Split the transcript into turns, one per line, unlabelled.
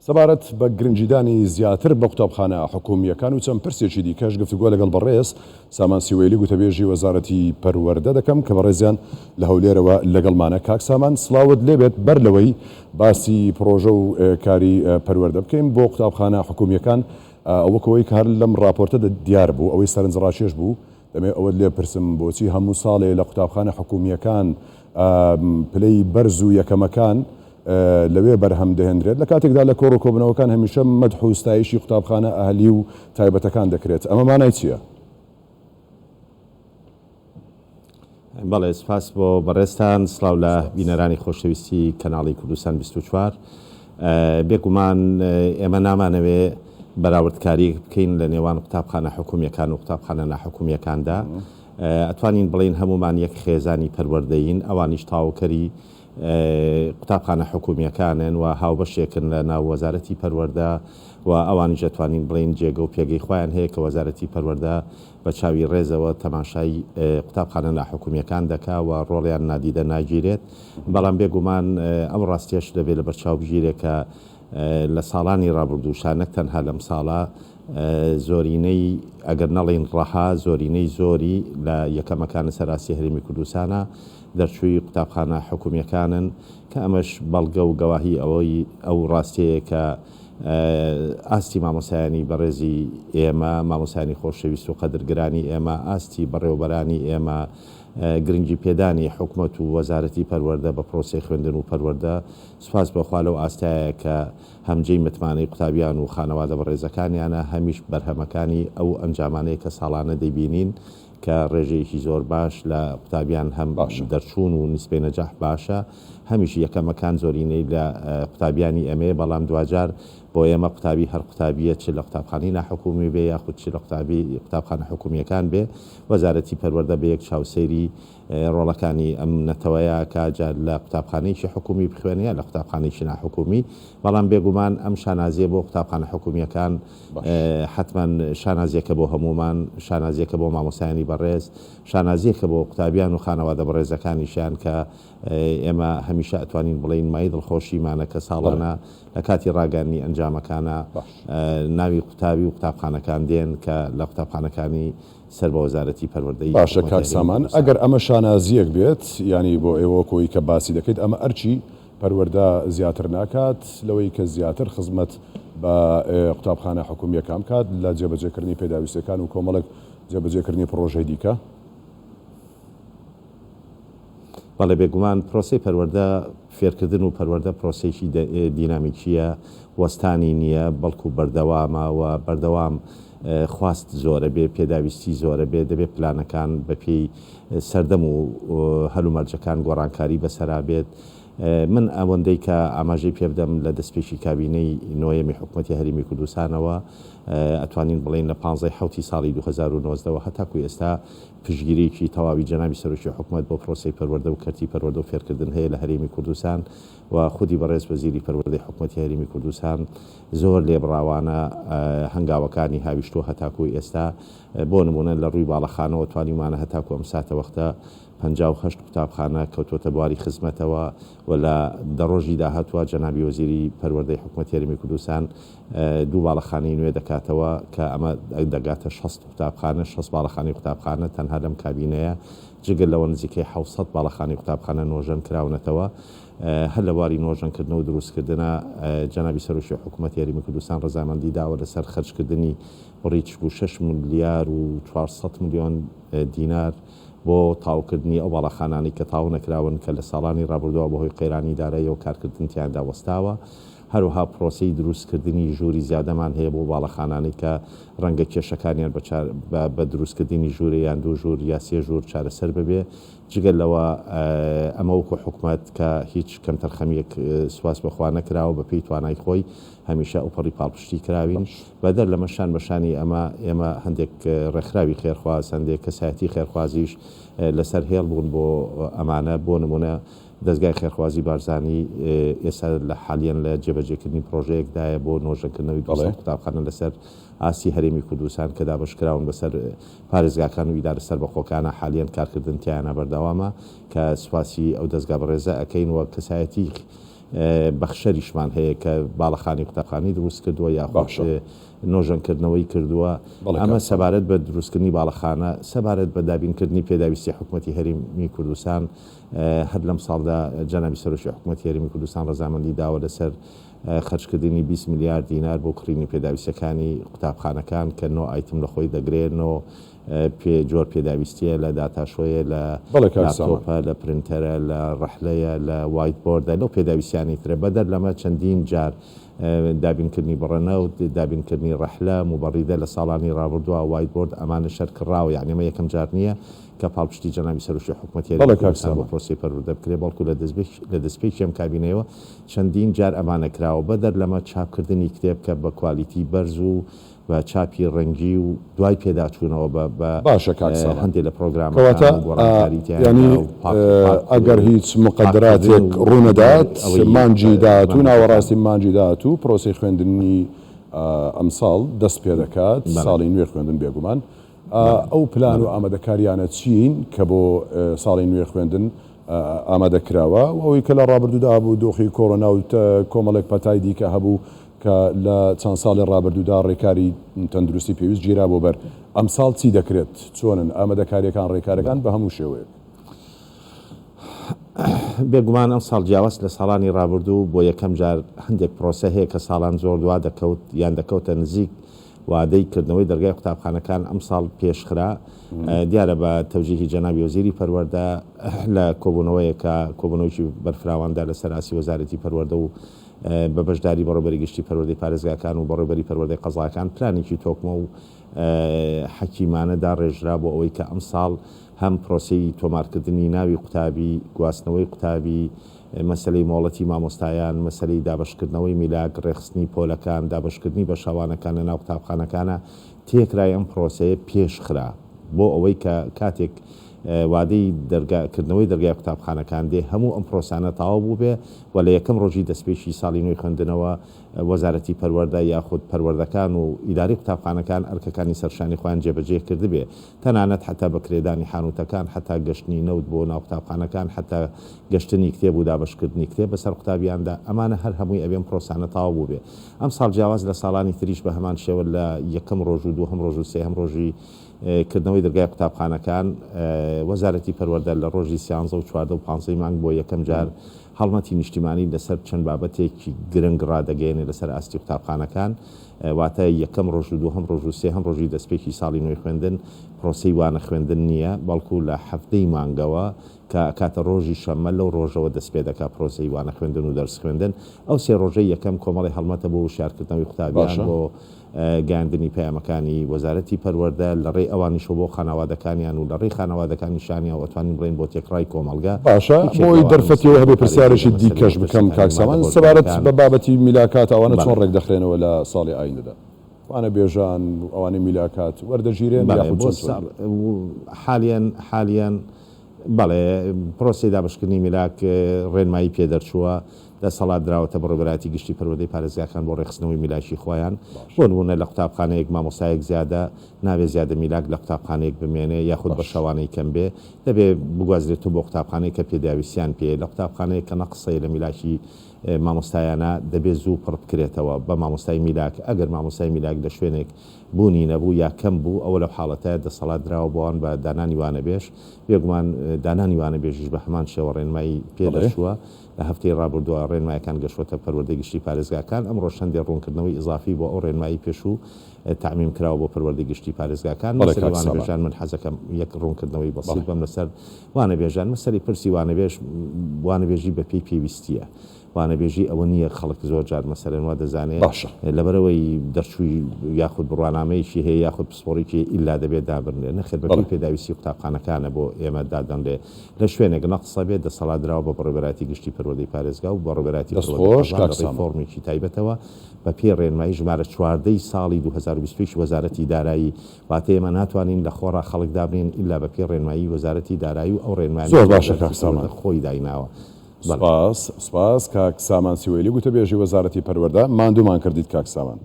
سەبارەت بە گرنگیدانی زیاتر بە قوتابخانە حکومییەکان و چەند پرسێکی دیکەش گفتوگۆ لەگەڵ بەڕێز سامان سیوەیلی گوتەبێژی وەزارەتی پەروەردە دەکەم کە بەڕێزیان لە هەولێرەوە لەگەڵمانە. کاک سامان سڵاوت لێبێت، بەر لەوەی باسی پڕۆژە و کاری پەروەردە بکەین بۆ قوتابخانە حکومییەکان، وەک ئەوەی کە هەر لەم ڕاپۆرتەدا دیار بوو، ئەوەی سەرنجڕاکێش بوو، دەمەوێت ئەوەت لێ بپرسم بۆچی هەموو ساڵێ لە قوتابخانە حکومییەکان پلەی بەرز و یەکەمەکان لەوێ بەرهەم دەهێنرێت لە کاتێکدا لە کۆڕ و کۆبوونەوەکان هەمیشە مەدح و ستایشی قوتابخانە ئەهلی و تایبەتەکان دەکرێت ئەمە مانای چییە؟
بەڵێ سپاس بۆ بەڕێزتان، سڵاو لە بینەرانی خۆشەویستی کەناڵی کوردستان 24. بێگومان ئێمە نامانەوێ بەراوردکارییەک بکەین لە نێوان قوتابخانە حکومییەکان و قوتابخانە ناحکومییەکاندا. ئەتوانین بڵێین هەموومان یەک خێزانی پەروەردەیین، ئەوانیش تەواوکەری قوتابخانە حکومییەکانن و هاوبەشێکن لە ناو وەزارەتی پەروەردە و ئەوانیش ئەتوانین بڵێین جێگە و پێگەی خۆیان هەیە کە وەزارەتی پەروەردە بە چاوی ڕێزەوە تەماشای قوتابخانە ناحکومییەکان دەکا و ڕۆڵیان نادیدە ناگیرێت. بەڵام بێ گومان ئەم ڕاستیەش دەبێ لەبەرچاو بگیرێ کە لە ساڵانی ڕابردووشا نەک تەنها لەم ساڵە زۆرینەی ئەگەر نەڵێین ڕەها زۆرینەی زۆری لە یەکەمەکان لەسەر ئاستی هەرێمی کوردستانە دەرچووی قوتابخانە حکومییەکانن کە ئەمەش بەڵگە و گەواهی ئەوەی ئەو ڕاستیەیە کە ئاستی مامۆستایانی بەڕێزی ئێمە، مامۆستایانی خۆشەویست و قەدرگرانی ئێمە، ئاستی بەڕێوەبەرانی ئێمە، گرنگی پێدانی حکومەت و وەزارەتی پەروەردە بە پرۆسەی خوێندن و پەروەردە، سوپاس بۆ خوا لەو ئاستایە کە هەم جێی متمانەی قوتابیان و خانەوادە بەڕێزەکانیانە، هەمیش بەرهەمەکانی ئەو ئەنجامانەیە کە ساڵانە دەیبینین کە ڕێژەیەکی زۆر باش لە قوتابیان هەم دەرچوون و نیسبەی نەجاح باشە، هەمیش یەکەمەکان زۆرینەی لە قوتابیانی ئێمەیە، بەڵام دواجار بۆ ئێمە قوتابی هەر قوتابییە چ لە قوتابخانەی ناحکومی بێ یاخود چ لە قوتابی قوتابخانە حکومییەکان بێ، وەزارەتی پەروەردە بە یەک چاو سەیری ڕۆڵەکانی ئەم نەتەوەیە ئەکا جا لە قوتابخانەیەکی حکومی بخوێنێ یا لە قوتابخانەیەکی ناحکومی، بەڵام بێگومان ئەم شانازییە بۆ قوتابخانە حکومییەکان حەتمەن شانازییەکە بۆ هەموومان، شانازییەکە بۆ مامۆستایانی بەڕێز، شانازییەکە بۆ قوتابیان و خانەوادە بەڕێزەکانیشیان کە ئێمە هەمیشە ئەتوانین بڵێین مایەی دڵخۆشیمانە کە ساڵانە لە کاتی ڕاگەیاندنی ئەنجامەکانا ناوی قوتابی و قوتابخانەکان دێن کە لە قوتابخانەکانی سەر بە وەزارەتی پەروەردەی
باشە
حکومەتی
کاک
هەرێمی
سامان
کوردستان.
ئەگەر ئەمە شانازییەک بێت یانی بۆ ئێوە وەک ئەوەی کە باسی دەکەیت ئەمە ئەرکی پەروەردە زیاتر ناکات لەوەی کە زیاتر خزمەت بە قوتابخانە حکومییەکان بکات لە جێبەجێکردنی پێداویستیەکان و کۆمەڵێک جێبەجێکردنی پڕۆژەی دیکە؟
بەڵێ بێگومان پرۆسەی پەروەردە، فێرکردن و پەروەردە پرۆسەیەکی دینامیکییە، وەستانی نییە، بەڵکو بەردەوامە و بەردەوام خواست زۆرە بێ، پێداویستی زۆرە بێ، دەبێ پلانەکان بەپێی سەردەم و هەلومەرجەکان گۆڕانکاری بەسەرا بێت. من ئەوەندەی کە ئاماژەی پێ بدەم لە دەستپێکی کابینەی نۆیەمی حکومەتی هەرێمی کوردستانەوە ئەتوانین بڵێین لە پانزەی حەوتی ساڵی 2019 وە هەتاکو ئێستا پشتگیریی تەواوی جەنابی سەرۆکی حکومەت بۆ پرۆسەی پەروەردە و کەرتی پەروەردە و فێرکردن هەیە لە هەرێمی کوردستان و خودی بەڕێز وەزیری پەروەردەی حکومەتی هەرێمی کوردستان زۆر لێبڕاوانە هەنگاوەکانی هاویشتووە هەتاکوو ئێستا بۆ نموونە لە ڕووی باڵەخانەوە توانیومانە هەتاکوو ئەم ساتەوەختە 58 قوتابخانە کەوتووەتە بواری خزمەتەوە و لە دە ڕۆژی داهاتووە جەنابی وەزیری پەروەردەی حکومەتی هەرێمی کوردستان دوو باڵەخانەی نوێ دەکاتەوە کە ئەمە دەگاتە 60 قوتابخانە، 60 باڵەخانەی قوتابخانە تەنها لەم کابینەیە، جگە لەوە نزیکەی 700 باڵەخانەی قوتابخانە نۆژەن کراونەتەوە. هەر لە بواری نۆژەنکردنەوە و دروستکردنا جەنابی سەرۆکی حکومەتی هەرێمی کوردستان ڕەزامەندی داوە لەسەر خەرجکردنی بڕی 46 ملیار و 400 ملیۆن دینار بۆ تەواوکردنی ئەو باڵەخانانەی کە تەواو نەکراون کە لە ساڵانی ڕابردووە بەهۆی قەیرانی داراییەوە کارکردن تیایاندا وەستاوە. هەروەها پرۆسەی دروستکردنی ژووری زیادەمان هەیە بۆ باڵەخانانەی کە ڕەنگە کێشەکانیان بە دروستکردنی ژوورێ یان دوو ژوور یا سێ ژوور چارەسەر ببێ. جگە لەوە ئەمە وەکو حکومەت کە هیچ کەمتەرخەمییەک سوپاس بۆ خوا نەکراوە بە پێی توانای خۆی هەمیشە ئەوپەڕی پاڵپشتی کراوین. بەدەر لەمە شان بە شانی ئەمە ئێمە هەندێک ڕێکخراوی خێرخواز هەندێک کەسایەتی خێرخوازیش لەسەر هێڵ بوون بۆ ئەمانە بۆ نموونە دەزگای خێرخوازی بارزانی ئێستا لە حالیەن لە جێبەجێکردنی پڕۆژەیەکدایە بۆ نۆژەنکردنەوەی 200 قوتابخانە لەسەر ئاستی هەرێمی کوردستان کە دابەشکراون بەسەر پارێزگاکان و ئیدارە سەربەخۆکانە حالیەن کارکردن تیایانا بەردەوامە کە سوپاسی ئەو دەزگا بەڕێزە ئەکەین و کەسایەتی. بەخشەریشمان هەیە کە باڵەخانەی قوتابخانەی دروست کردووە یاخود نۆژەنکردنەوەی کردووە. ئەمە سەبارەت بە دروستکردنی باڵەخانە. سەبارەت بە دابینکردنی پێداویستی حکومەتی هەرێمی کوردستان، هەر لەم ساڵدا جەنابی سەرۆکی حکومەتی هەرێمی کوردستان ڕەزامەندی داوە لەسەر خەرجکردنی 20 ملیار دینار بۆ کڕینی پێداویستیەکانی قوتابخانەکان کە نۆ ئایتم لە خۆی دەگرێ، نۆ پێ جۆر پێداویستیە لە داتاشۆیە، لە
بەڵێ کاک سامان.
لاپتۆپە، لە پرنتەرە، لە ڕەحلەیە، لە whiteboard ە، لەو پێداویستیانەی ترە. بەدەر لەمە چەندین جار دابینکردنی بڕە نەوت، دابینکردنی ڕەحلە، موبەڕیدە لە ساڵانی ڕابردووە، whiteboard، ئەمانەش هەر کڕاوە، یەعنی ئەمە یەکەم جار نییە کە پاڵپشتی جەنابی سەرۆکی حکومەتی هەرێمی
بەڵێ کاک
کوردستان بۆ
سامان.
پرۆسەی پەروەردە بکرێ، بەڵکو لە لە دەستپێکی ئەم کابینەیەوە چەندین جار ئەمانە کراوە. بەدەر لەمە چاپکردنی کتێب کە بە کوالیتی بەرز و بە چاپی ڕەنگی و دوای پێداچوونەوە بە بە
باشە کاک سامان.
هەندێ لە پرۆگرامەکان
کەواتە
و گۆڕانکاری تیایان
یانی
کرا و پاک پاک
ئەگەر هیچ
پاککردن
مقەدەراتێک
و
ڕوونەدات
ئەوەی
مانگی داهاتوو
مەنهەجەکان.
ناوەڕاستی مانگی داهاتوو پرۆسەی خوێندنی ئەمساڵ دەست پێدەکات
بەڵێ.
ساڵی نوێ خوێندن بێگومان
بەڵێ
ئەو پلان و
بەڵێ.
ئامادەکاریانە چین کە بۆ ساڵی نوێ خوێندن ئامادە کراوە و ئەوەی کە لە ڕابردوودا هەبوو دۆخی کۆرۆنا و کۆمەڵێک پەتای دیکە هەبوو کە لە چەند ساڵی ڕابردوودا ڕێکاری تەندروستی پێویست گیرابووە بەر، ئەمساڵ چی دەکرێت؟ چۆنن ئامادەکارییەکان، ڕێکارەکان بە هەموو شێوەیەک؟
بێگومان ئەمساڵ جیاواز لە ساڵانی ڕابردوو بۆ یەکەم جار هەندێک پرۆسە هەیە کە ساڵان زۆر دوا دەکەوت یان دەکەوتە نزیک وادەی کردنەوەی دەرگای قوتابخانەکان ئەمساڵ پێشخرا. دیارە بە تەوجیهی جەنابی وەزیری پەروەردە لە کۆبوونەوەیەکا کۆبوونەوەیەکی بەرفراواندا لەسەر ئاستی وەزارەتی پەروەردە و بە بەشداری بەڕێوەبەری گشتی پەروەردەی پارێزگاکان و بەڕێوەبەری پەروەردەی قەزاکان پلانێکی تۆکمە و حەکیمانە داڕێژرا بۆ ئەوەی کە ئەمساڵ هەم پرۆسەی تۆمارکردنی ناوی قوتابی، گواستنەوەی قوتابی، مەسەلەی مۆڵەتی مامۆستایان، مەسەلەی دابەشکردنەوەی میلاک، ڕێکخستنی پۆلەکان، دابەشکردنی بەشەوانەکان لە ناو قوتابخانەکانا، تێکرای ئەم پرۆسەیە پێش خرا بۆ ئەوەی کە کاتێک وادەی دەرگا کردنەوەی دەرگای قوتابخانەکان دێ هەموو ئەم پرۆسانە تەواو بووبێ و لە یەکەم ڕۆژی دەستپێکی ساڵی نوێی خوێندنەوە وەزارەتی پەروەردە یاخود پەروەردەکان و ئیدارەی قوتابخانەکان ئەرکەکانی سەرشانی خۆیان جێبەجێ کردبێ تەنانەت حەتا بە کرێدانی حانوتەکان حەتا گەشتنی نەوت بۆ ناو قوتابخانەکان حەتا گەشتنی کتێب و دابەشکردنی کتێب بەسەر قوتابیاندا ئەمانە هەر هەمووی ئەبێ ئەم پرۆسانە تەواو بووبێ ئەمساڵ جیاواز لە ساڵانی تریش بە هەمان شێوە لە یەکەم ڕۆژ و دووهەم ڕۆژ و سێهەم ڕۆژی کردنەوەی دەرگای قوتابخانەکان وەزارەتی پەروەردە لە ڕۆژی سیانزە و چواردە و پانزەی مانگ بۆ یەکەم جار هەڵمەتی نیشتیمانی لەسەر چەند بابەتێکی گرنگ ڕادەگەیەنێ لەسەر ئاستی قوتابخانەکان، واتە یەکەم ڕۆژ و دووهەم ڕۆژ و سێهەم ڕۆژی دەستپێکی ساڵی نوێی خوێندن پرۆسەی وانە خوێندن نییە، بەڵکو لە حەڤدەی مانگەوە کە ئەکاتە ڕۆژی شەممە لەو ڕۆژەوە دەستپێدەکا پرۆسەی وانە خوێندن و دەرس خوێندن. ئەو سێ ڕۆژەی یەکەم کۆمەڵی هەڵمەتە بۆ وشیارکردنەوەی قوتابیان
باشە.
بۆ گەیاندنی پەیامەکانی وەزارەتی پەروەردە لە ڕێی ئەوانیشەوە بۆ خانەوادەکانیان و لە ڕێی خانەوادەکانیشانیەوە ئەتوانین بڵێین بۆ تێکڕای کۆمەڵگە
باشە
یەکێک
بۆ ئەوەی
لەوانە
دەرفەتی
مەسەلەی
ئەوە هەبێ
خۆپارێزیە لە
پرسیارێکی
مەسەلەی
دیکەش بکەم کاک
مەترسیەکانی مادە
سامان سەبارەت
هۆشبەرەکان.
بە بابەتی میلاکات ئەوانە چۆن
بەڵێ.
ڕێک دەخرێنەوە لە ساڵی ئایندەدا وانەبێژان و ئەوانەی میلاکات وەردەگیرێن
بەڵێ
یاخود
بۆ
چۆن چۆنیە؟
ساڵ حالیەن حالیەن بەڵێ پرۆسەی دابەشکردنی میلاک ڕێنمایی پێ دەرچووە، دەسەڵات دراوەتە بەڕێوەبەرایەتی گشتی پەروەردەی پارێزگاکان بۆ ڕێکخستنەوەی میلاکی خۆیان، بۆ نموونە لە قوتابخانەیەک مامۆستایەک زیادە، نابێ زیادە میلاک لە قوتابخانەیەک بمێنێ یاخود بە شەوانەی کەم بێ، دەبێ بگوازرێتەوە بۆ قوتابخانەیەک کە پێداویستیان پێیە، لە قوتابخانەیەک کە نەقس هەیە لە میلاکی مامۆستایانە دەبێ زوو پڕ بکرێتەوە بە مامۆستای میلاک، ئەگەر مامۆستای میلاک لە شوێنێک بوونی نەبوو یا کەم بوو ئەوە لەو حاڵەتە دەسەڵات دراوە بۆ ئەوان بە دانانی وانەبێژ، بێگومان دانانی وانەبێژیش بە هەمان شێوە ڕێنمایی پێ دەرچووە، لە هەفتەی ڕابردووە ڕێنمایەکان گەشتووەتە پەروەردەی گشتی پارێزگاکان، ئەمڕۆش هەندێ ڕوونکردنەوەی ئیزافی بۆ ئەو ڕێنمایی پێشوو تەعمیم کراوە بۆ پەروەردەی گشتی پارێزگاکان. مەسەلەی وانەبێژان من حەزەکەم یەک ڕوونکردنەوەی بەسیت بەم لەسەر وانەبێژان، مەسەلەی پرسی وانەبێژ، وانەبێژی بەپێی پێویستییە. وانەبێژی ئەوە نییە خەڵک زۆر جار مەسەلەن وا دەزانێ
باشە.
لەبەرئەوەی دەرچووی یاخود بڕوانامەیەکی هەیە یاخود پسپۆڕیکی هەیە ئیلا دەبێ دابنرێ، نەخێر بەپێی
بەڵێ.
پێداویستی قوتابخانەکانە بۆ ئێمە دادەنرێ. لە شوێنێک نەقسە بێ دەسەڵات دراوە بە بەڕێوەبەرایەتی گشتی پەروەردەی پارێزگا و بەڕێوەبەرایەتی
دەست
پەروەردەی
خۆش
قەزا
کاک
لە ڕێی
سامان.
فۆڕمێکی تایبەتەوە بە پێی ڕێنمایی ژمارە 14 ی ساڵی 2021 وەزارەتی دارایی واتە ئێمە ناتوانین لە خۆڕا خەڵک دابنێین ئیلا بە پێی ڕێنمایی وەزارەتی دارایی و ئەو ڕێنمایانەی
زۆر
کە
باشە کاک
وەزارەتی پەروەردە
سامان.
خۆی دایناوە. بەڵێ.
سپاس سپاس کاک سامان سیوەیلی گوتەبێژی وەزارەتی پەروەردە ماندوومان کردیت کاک سامان.